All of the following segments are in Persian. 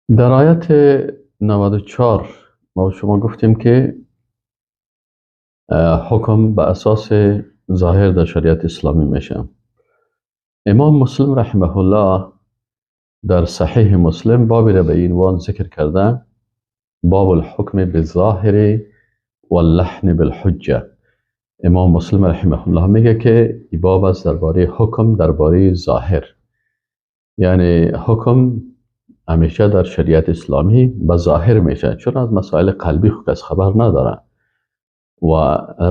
در آیت 94 ما شما گفتیم که حکم به اساس ظاهر در شریعت اسلامی میشه. امام مسلم رحمه الله در صحیح مسلم بابی را به این عنوان ذکر کرده، باب الحکم بالظاهر واللحن بالحجه. امام مسلم رحمه الله میگه که این باب است درباره حکم درباره ظاهر، یعنی حکم همیشه در شریعت اسلامی به ظاهر میشه، چون از مسائل قلبی خود کس خبر نداره.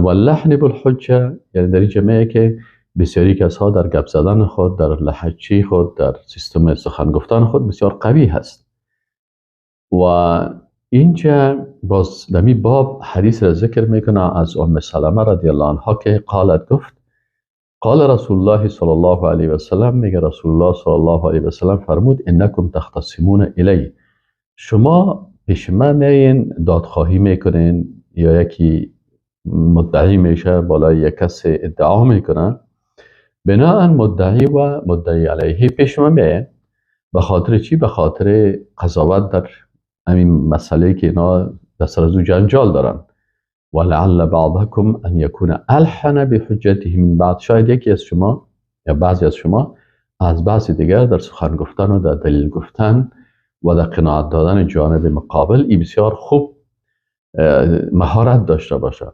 و لحن بالحجه، یعنی در این جمعه که بسیاری کسها در گپ زدن خود، در لهجه خود، در سیستم سخن گفتن خود بسیار قوی هست. و اینجا باز دمی باب حدیث را ذکر میکنه از ام سلمه رضی الله عنها که قالت، گفت قال رسول الله صلی الله علیه و سلم، میگه رسول الله صلی الله علیه و سلم فرمود انکم تختصمون الی، شما پیش من میین دادخواهی میکنین یا یکی مدعی میشه بالای یک کس ادعا میکنه، بناء مدعی و مدعی علیه پیش من میین. به خاطر چی؟ به خاطر قضاوت در همین مسئله که اینا در سر از او جنجال دارن. ولعل بعضکم ان یکون الحن بحجته من بعض، شاید یکی از شما یا بعضی از شما از بعضی دیگر در سخن گفتن و در دلیل گفتن و در قناعت دادن جانب مقابل ای بسیار خوب مهارت داشته باشه.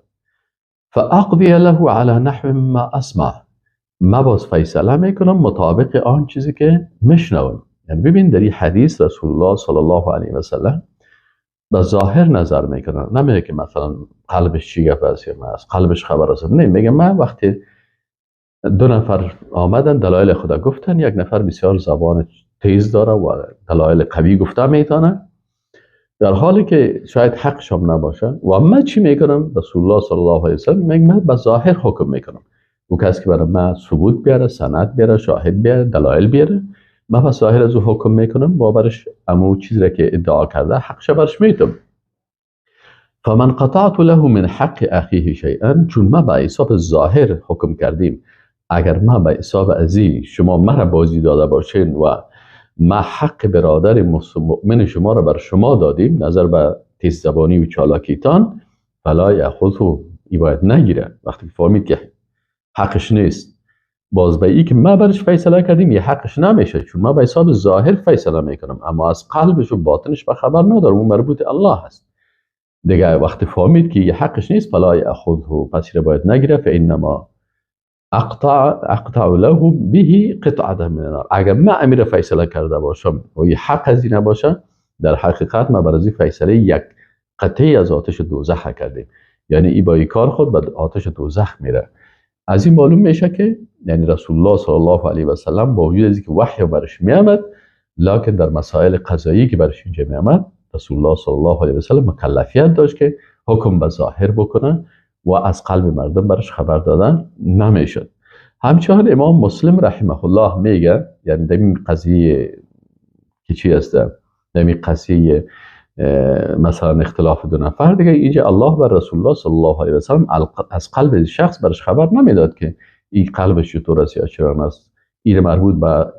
فاقضی له علی نحو ما اسمع، ما باز فیصله میکنم مطابق آن چیزی که میشنوم. یعنی ببین در این حدیث رسول الله صلی الله علیه و سلم به ظاهر نظر میکنن، نمیگه که مثلا قلبش چی گپ است یا از قلبش خبر است، نه، میگه من وقتی دو نفر آمدن دلایل خدا گفتن، یک نفر بسیار زبان تیز داره و دلایل قوی گفته میتونه، در حالی که شاید حقش هم نباشه، و من چی میکنم؟ رسول الله صلی الله علیه و سلم میگه من به ظاهر حکم میکنم. او کسی که برای من ثبوت بیاره، سند بیاره، شاهد بیاره، دلایل بیاره، من به ظاهر از او حکم میکنم و برش امو چیزی را که ادعا کرده حقش برش میتم. فمن قطعت له من حق اخیه شیئا، چون ما به حساب ظاهر حکم کردیم، اگر ما به حساب ازی شما مرا بازی داده باشین و ما حق برادر مؤمن شما را بر شما دادیم نظر به تیز زبانی و چالاکیتان، فلا یاخذه، ای باید نگیره. وقتی که فهمید که حقش نیست، باز به ای که ما برش فیصله کردیم یه حقش نمیشه، چون ما به حساب ظاهر فیصله میکنم، اما از قلبش و باطنش به خبر ندارم، اون مربوط الله هست دیگه. وقتی فهمید که یه حقش نیست، فلا یاخذه، پس را باید نگیره. فانما اقطع له به قطعه من النار، اگر ما امیر فیصله کرده باشم و یه حق از این نباشه، در حقیقت ما برای فیصله یک قطعه از آتش دوزخ کردیم، یعنی ای با این کار خود به آتش دوزخ میره. از این معلوم میشه که یعنی رسول الله صلی الله علیه و سلم با وجود از اینکه وحی برش میآمد، لکن در مسائل قضایی که برش اینجا میآمد، رسول الله صلی الله علیه و سلم مکلفیت داشت که حکم به ظاهر بکنه و از قلب مردم برش خبر دادن نمیشد. همچنان امام مسلم رحمه الله میگه، یعنی در این قضیه که چی است، در این قضیه مثلا اختلاف دو نفر دیگه، اینجا الله و رسول الله صلی الله علیه و سلم از قلب شخص برش خبر نمیداد که این قلبش چطور است یا چرا است، این مربوط به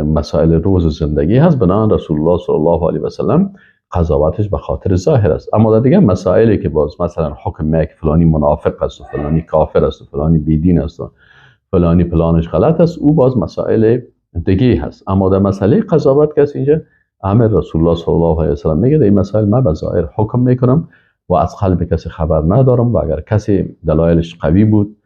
مسائل روز و زندگی هست. بنابراین رسول الله صلی الله علیه و سلم قضاوتش به خاطر ظاهر است. اما در دیگه مسائلی که باز مثلا حکم یک فلانی منافق است و فلانی کافر است و فلانی بیدین است و فلانی پلانش غلط است، او باز مسائل دیگه هست. اما در مسئله قضاوت که اینجا امر رسول الله صلی الله علیه و سلم میگه در این مسائل من به ظاهر حکم میکنم و از قلب کسی خبر ندارم، و اگر کسی دلایلش قوی بود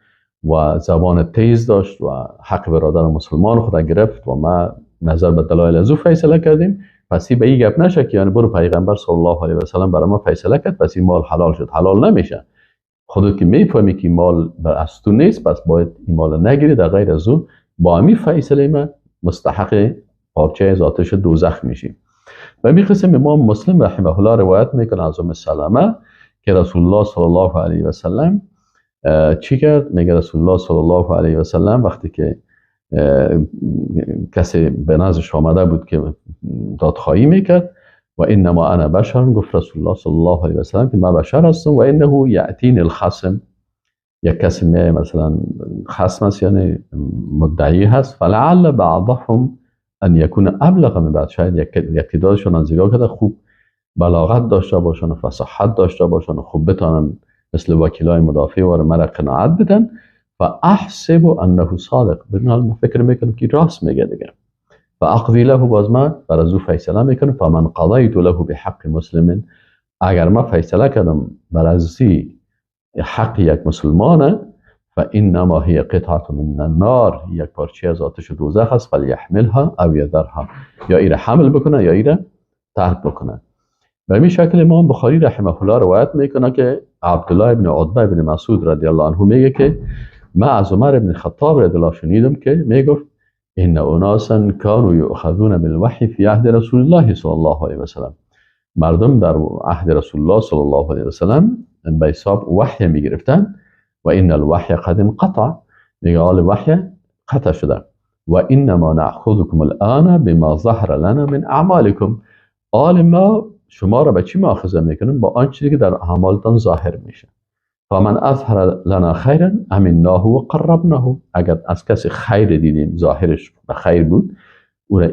و زبان تیز داشت و حق برادر مسلمان خود گرفت و ما نظر به دلایل از او فیصله کردیم، پس به این گپ نشه که یعنی برو پیغمبر صلی الله علیه و سلم برای ما فیصله کرد پس این مال حلال شد. حلال نمیشه. خودت که میفهمی که این مال بر از تو نیست، پس باید این مال نگیری، در غیر از او با همین فیصله ما مستحق پارچه از آتش دوزخ میشیم. و می قسم امام مسلم رحمه الله روایت میکنه از ام سلمه که رسول الله صلی الله علیه و سلم چی کرد؟ میگه رسول الله صلی الله علیه و سلم وقتی که کسی به نزدش آمده بود که دادخواهی میکرد، و انما انا بشر، گفت رسول الله صلی الله علیه و سلم که من بشر هستم، و انه یأتینی الخصم، یک کسی می مثلا خصم است یعنی مدعی هست، فلعل بعضهم ان یکون ابلغ من بعد، شاید یک تعدادشون از نگاه کرده خوب بلاغت داشته باشن و فصاحت داشته باشن و خوب بتانن مثل وکیلای مدافع و مرا قناعت بدن. فاحسب انه صادق، بنال ما فکر میکنم که راست میگه دیگه. فاقضی له، باز ما بر از او فیصله میکنم. فمن قضیت له بحق مسلم، اگر ما فیصله کردم بر از حق یک مسلمانه، فانما هي قطعه من النار، یک پارچه از آتش دوزخ است. فلیحملها او یذرها، یا ایره حمل بکنه یا ایره ترک بکنه. به این شکل امام بخاری رحمه الله روایت میکنه که عبدالله ابن عتبه ابن مسعود رضی الله عنه میگه که ما از عمر ابن خطاب رضی الله شنیدم که میگفت ان اناسا كانوا یؤخذون بالوحی فی عهد رسول الله صلی الله علیه و سلم، مردم در عهد رسول الله صلی الله علیه و سلم به حساب وحی میگرفتن. و ان الوحی قد انقطع، میگه حال وحی قطع شده. و انما ناخذکم الان بما ظهر لنا من اعمالکم، حال ما شما را به چی مؤاخذه میکنیم؟ با آن چیزی که در اعمالتان ظاهر میشه. فمن اظهر لنا خیرا امناه و قربناه، اگر از کسی خیر دیدیم ظاهرش به خیر بود، او را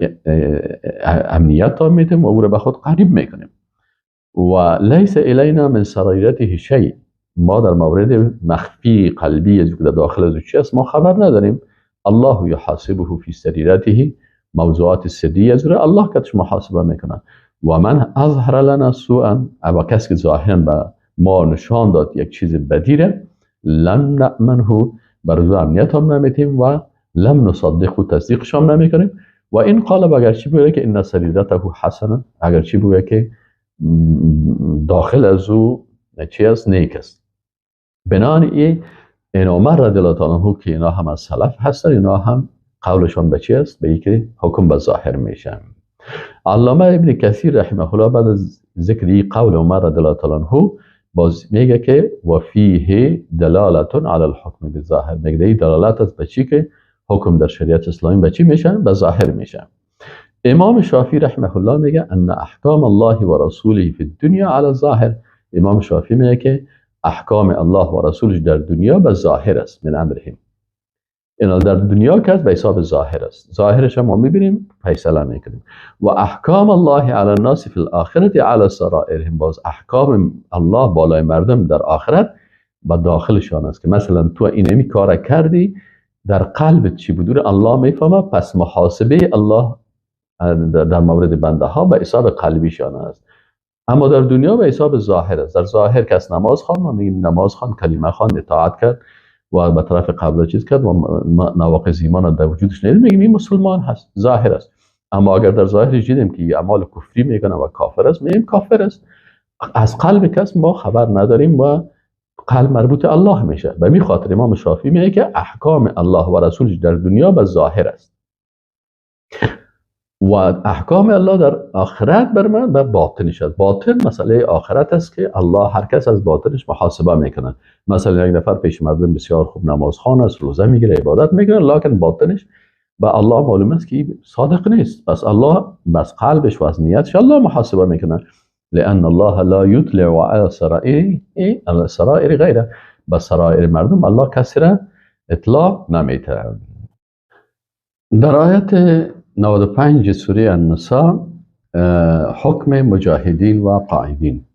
امنیت میدیم و او را به خود قریب میکنیم. و لیس الینا من سرایرته شیء، ما در مورد مخفی قلبی از که در داخل از چی است ما خبر نداریم. الله یحاسبه فی سریرته، موضوعات سری از او الله کتش محاسبه میکنه. و من اظهر لنا سوءا، اما کسی که ظاهرا به ما نشان داد یک چیز بدی را، لم نأمنه، بر او امنیت هم نمیتیم و لم نصدقه، تصدیقش هم نمیکنیم. و این قالب اگرچه بگه که ان سریرته حسنه، اگرچه بگه که داخل از او چی است، نیک است. بنان این عمر رضی الله تعالی عنه که اینا هم از سلف هستن، اینا هم قولشان به چی است؟ به اینکه حکم به ظاهر میشه. علامه ابن کثیر رحمه الله بعد از ذکر قول عمر رضی الله تعالی عنه باز میگه که و فیه دلالت علی الحکم بالظاهر، میگه این دلالت است به چی که حکم در شریعت اسلامی به چی میشه؟ به ظاهر میشه. امام شافعی رحمه الله میگه ان احکام الله و رسوله فی الدنیا علی الظاهر، امام شافعی میگه که احکام الله و رسولش در دنیا به ظاهر است، من امرهم، اینا در دنیا که به حساب ظاهر است، ظاهرش هم ما میبینیم فیصله میکنیم. و احکام الله علی الناس فی الاخرة علی سرائرهم، باز احکام الله بالای مردم در آخرت به داخلشان است که مثلا تو اینمی کار کردی در قلبت چی بود الله میفهمه، پس محاسبه الله در مورد بنده ها به حساب قلبیشان است. اما در دنیا به حساب ظاهر است. در ظاهر کس نماز خواند، ما میگیم نماز خواند، کلمه خواند، اطاعت کرد و به طرف قبله چیز کرد و نواقض ایمان در وجودش ندید، میگیم این مسلمان هست، ظاهر است. اما اگر در ظاهرش دیدیم که اعمال کفری میکنه و کافر است، میگیم کافر است. از قلب کس ما خبر نداریم و قلب مربوط الله میشه. به می خاطر امام شافعی میگه که احکام الله و رسولش در دنیا به ظاهر است و احکام الله در آخرت بر من به باطنش است. باطن مسئله آخرت است که الله هر کس از باطنش محاسبه میکنه. مثلا یک نفر پیش مردم بسیار خوب نمازخوان است، روزه میگیره، عبادت میکنه، لکن باطنش به الله معلوم است که صادق نیست. پس الله بس قلبش و از نیتش الله محاسبه میکنه. لأن الله لا يطلع على سرائر غیره، به سرائر مردم الله کسی را اطلاع نمیده. در آیت 95 سوره النساء حکم مجاهدین و قاعدین.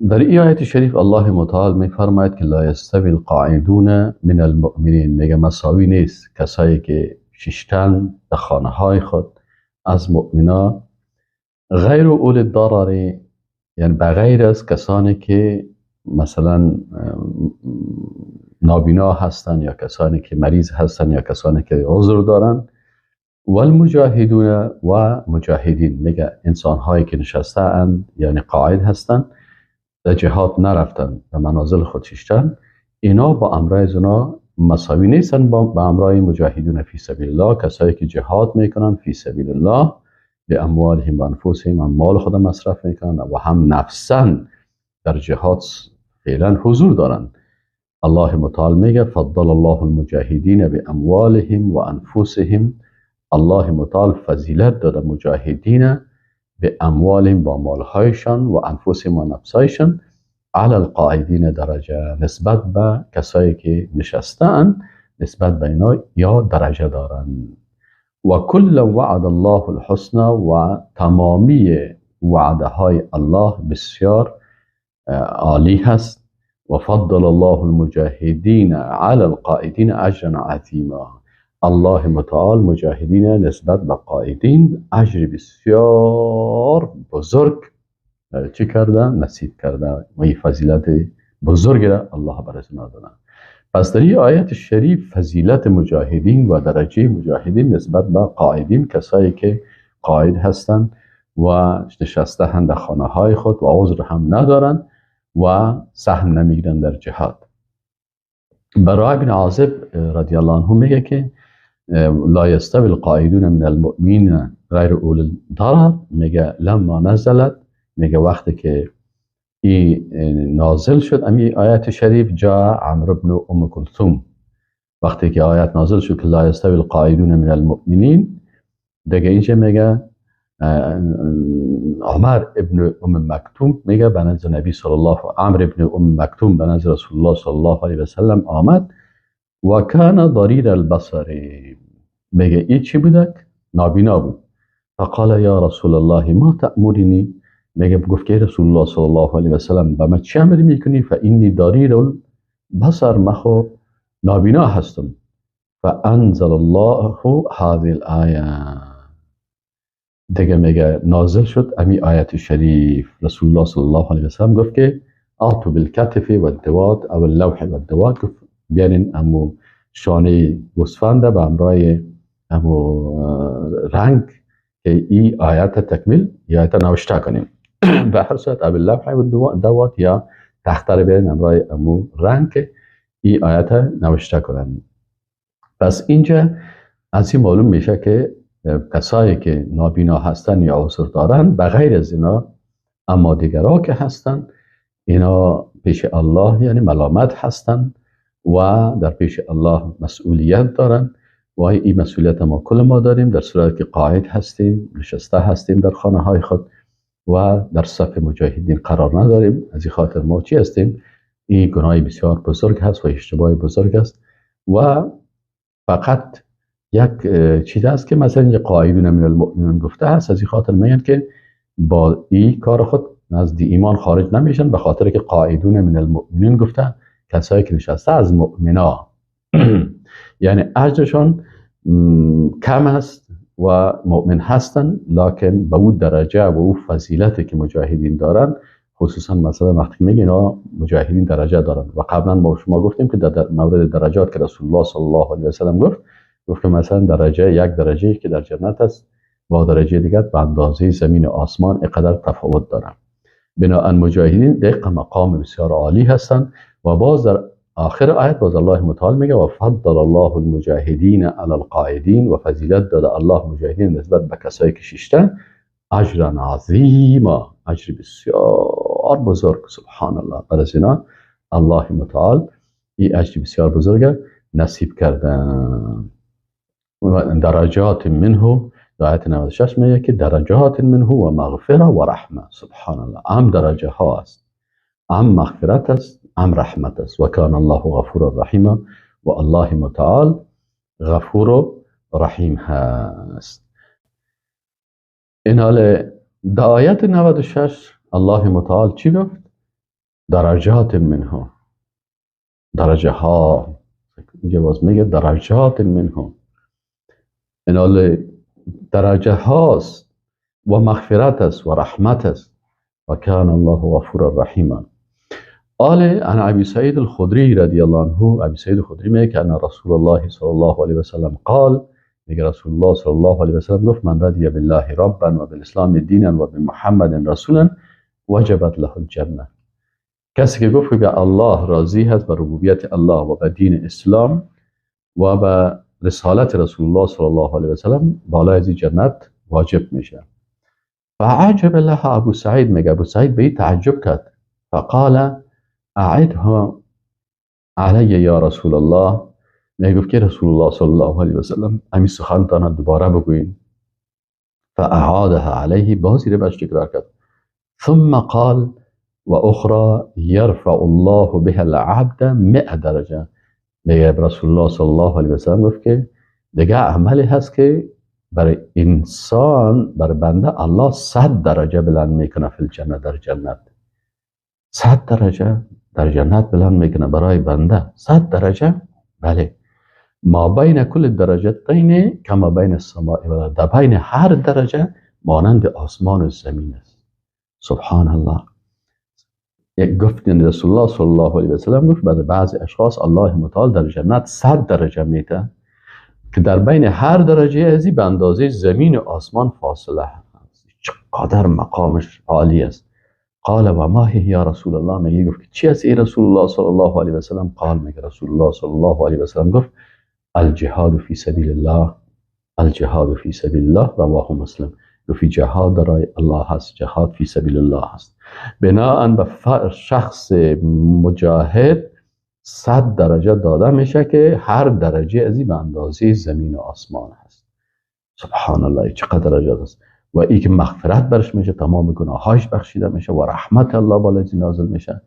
در این آیت شریف الله متعال میفرماید که لا یستوی القاعدون من المؤمنین، میگه مساوی نیست کسایی که ششتن در خانه های خود از مؤمنا، غیر اول الضرر، یعنی بغیر از کسانی که مثلا نابینا هستند یا کسانی که مریض هستند یا کسانی که عذر دارند، والمجاهدون و مجاهدین، میگه انسان هایی که نشسته اند یعنی قاعد هستند، در جهاد نرفتند، در منازل خود ششتن، اینا با امرای زنا مساوی نیستن با امرای مجاهدون فی سبیل الله، کسایی که جهاد میکنن فی سبیل الله به اموالهم و انفسهم، هم مال خود مصرف میکنن و هم نفسا در جهاد فعلا حضور دارند. الله متعال میگه فضل الله المجاهدین باموالهم و انفسهم، الله متعال فضیلت داده مجاهدین به اموالهم، با مالهایشان، و انفسهم و نفسهایشان، علی القاعدین درجه، نسبت به کسایی که نشستن نسبت به اینا یا درجه دارند. و کل وعد الله الحسنى، و تمامی وعده های الله بسیار عالی هست. و فضل الله المجاهدین علی القائدین اجرا عظیما، الله متعال مجاهدین نسبت به قائدین اجر بسیار بزرگ چی کرده؟ نصیب کرده و این فضیلت بزرگ را الله برای ما داده. پس در این آیت شریف فضیلت مجاهدین و درجه مجاهدین نسبت به قائدین، کسایی که قائد هستند و نشسته هستند در خانه های خود و عذر هم ندارند و سهم نمیگیرند در جهاد. براء بن عازب رضی الله عنه میگه که لا یستوی القائدون من المؤمنین غیر اول الضرر، میگه لما نزلت، میگه وقتی که ای نازل شد امی آیت شریف، جاء عمرو بن ام کلثوم، وقتی که آیت نازل شد که لا یستوی القائدون من المؤمنین، دیگه اینجا میگه عمر ابن ام مکتوم میگه به نزد نبی صلی الله، عمرو ابن ام مکتوم به نزد رسول الله صلی الله علیه و سلم آمد و کان ضریر البصر، میگه ای چی بودک؟ نابینا بود. فقال یا رسول الله ما تأمرنی، میگه گفت که رسول الله صلی الله علیه و سلم به من چه امر میکنی؟ فانی ضریر البصر، من خو نابینا هستم. فانزل الله هذه الآیه، دیگه میگه نازل شد امی آیت شریف. رسول الله صلی الله علیه و سلم گفت که آتو بالکتف و الدوات او اللوح و الدوات، گفت بیارین امو شانه گوسفند به همراه امو رنگ که ای آیت تکمیل یا آیت نوشته کنیم. به هر صورت او اللوح و الدوات یا تخته رو بیارین همراه امو رنگ که ای آیت نوشته کنن. پس اینجا از این معلوم میشه که کسایی که نابینا هستن یا عذر دارن بغیر از اینا، اما دیگرها که هستن اینا پیش الله یعنی ملامت هستن و در پیش الله مسئولیت دارن و این مسئولیت ما کل ما داریم در صورت که قاعد هستیم، نشسته هستیم در خانه های خود و در صف مجاهدین قرار نداریم. از این خاطر ما چی هستیم؟ این گناه بسیار بزرگ هست و اشتباه بزرگ است و فقط یک چیز است که مثلا اینجا قائدون من المؤمنون گفته هست، از این خاطر میگن که با این کار خود از دی ایمان خارج نمیشن، به خاطر که قائدون من المؤمنین گفته کسایی که نشسته از مؤمنا یعنی اجرشون کم است و مؤمن هستن، لکن به او درجه و او فضیلتی که مجاهدین دارن، خصوصا مثلا وقتی میگه اینا مجاهدین درجه دارن و قبلا ما شما گفتیم که در مورد درجات که رسول الله صلی الله علیه و سلم گفت که مثلا درجه یک درجه که در جنت است با درجه دیگر به اندازه زمین و آسمان اینقدر تفاوت دارن. بناءً مجاهدین دقیق مقام بسیار عالی هستند و باز در آخر آیت باز الله متعال میگه و فضل الله المجاهدین علی القاعدین، و فضیلت داده الله مجاهدین نسبت به کسایی که شیشتن اجرا عظیما، اجر بسیار بزرگ. سبحان الله، بر از اینا الله متعال این اجر بسیار بزرگ نصیب کردن. و درجات منه، در آیت 96 میگه که درجات منه و مغفره و رحمه. سبحان الله، هم درجه ها است، هم مغفرت است، هم رحمت است. و کان الله غفور رحیم، و الله متعال غفور و رحیم هست. این حال در آیت 96 الله متعال چی گفت؟ درجات منه، درجه ها. اینجا باز میگه درجات منه، این حال درجه هاست و مغفرت است و رحمت است. و کان الله غفور رحیم. قال عن ابي سعيد الخدري رضي الله عنه، ابي سعيد الخدري میگه ان رسول الله صلی الله علیه و سلم قال، میگه رسول الله صلی الله علیه و سلم گفت من رضی بالله ربا و بالاسلام دینا و بمحمد رسولا وجبت له الجنه. کسی که گفت به الله راضی هست، به ربوبیت الله و به دین اسلام و به رسالت رسول الله صلی الله علیه و سلم، بالای از جنت واجب میشه. فعجب له ابو سعید، میگه ابو سعید به این تعجب کرد. فقال اعده علی یا رسول الله، میگه گفت که رسول الله صلی الله علیه و سلم امی سخن دوباره بگوین. فاعادها علیه، بازی رو بهش تکرار کرد. ثم قال و اخرى يرفع الله بها العبد 100 درجه. میگه رسول الله صلی الله علیه و سلم گفت که دیگه عملی هست که برای انسان، برای بنده الله 100 درجه بلند میکنه فی الجنه، در جنت 100 درجه در جنت بلند میکنه برای بنده 100 درجه. بله، ما بین کل درجتین کما بین السماء و در بین هر درجه مانند آسمان و زمین است. سبحان الله. یک گفت رسول الله صلی الله علیه و سلم گفت بعد بعضی اشخاص الله متعال در جنت 100 درجه میده که در بین هر درجه ازی به اندازه زمین و آسمان فاصله هست. چقدر مقامش عالی است. قال و ما هی یا رسول الله، میگه گفت که چی است ای رسول الله صلی الله علیه و سلم؟ قال، میگه رسول الله صلی الله علیه و سلم گفت الجهاد فی سبیل الله، الجهاد فی سبیل الله، رواه مسلم. گفت جهاد برای الله هست، جهاد فی سبیل الله هست. بناءً به شخص مجاهد 100 درجه داده میشه که هر درجه ازی به اندازه زمین و آسمان هست. سبحان الله، چقدر درجات است. و ای که مغفرت برش میشه، تمام گناهاش بخشیده میشه و رحمت الله بالای نازل میشه.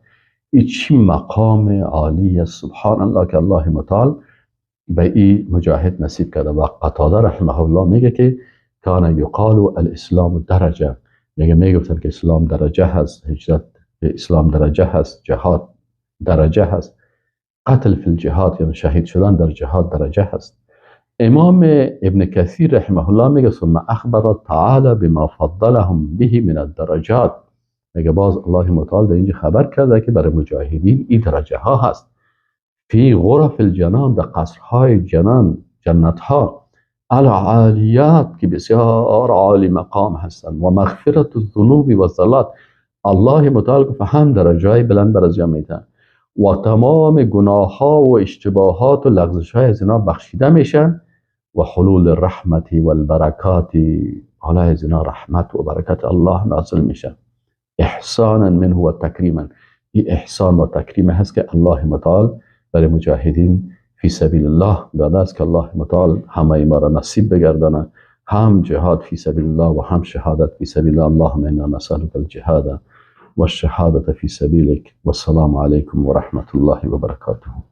ای چی مقام عالی است، سبحان الله، که الله متعال به ای مجاهد نصیب کرده. و قتاده رحمه الله میگه که کان یقال الاسلام درجه، میگه میگفتن که اسلام درجه هست، هجرت به اسلام درجه هست، جهاد درجه هست، قتل فی الجهاد یعنی شهید شدن در جهاد درجه هست. امام ابن کثیر رحمه الله میگه ثم اخبر تعالی بما فضلهم به من الدرجات، میگه باز الله متعال در اینجا خبر کرده که برای مجاهدین این درجه ها هست. فی غرف الجنان، در قصرهای جنان، جنت ها، العالیات که بسیار عالی مقام هستند، و مغفرت الذنوب و الزلات. الله متعال گفت هم درجه بلند بر از میده و تمام گناه ها و اشتباهات و لغزش های از اینا بخشیده میشن، و حلول الرحمت و البرکات، حالا از اینا رحمت و برکت الله نازل میشه. احسانا منه و تکریما، این احسان و تکریم هست که الله متعال برای مجاهدین فی سبیل الله داده است که الله متعال همه ما را نصیب بگردانه، هم جهاد فی سبیل الله و هم شهادت فی سبیل الله. اللهم انا نسألك الجهاد والشهادة في سبيلك. والسلام عليكم ورحمة الله وبركاته.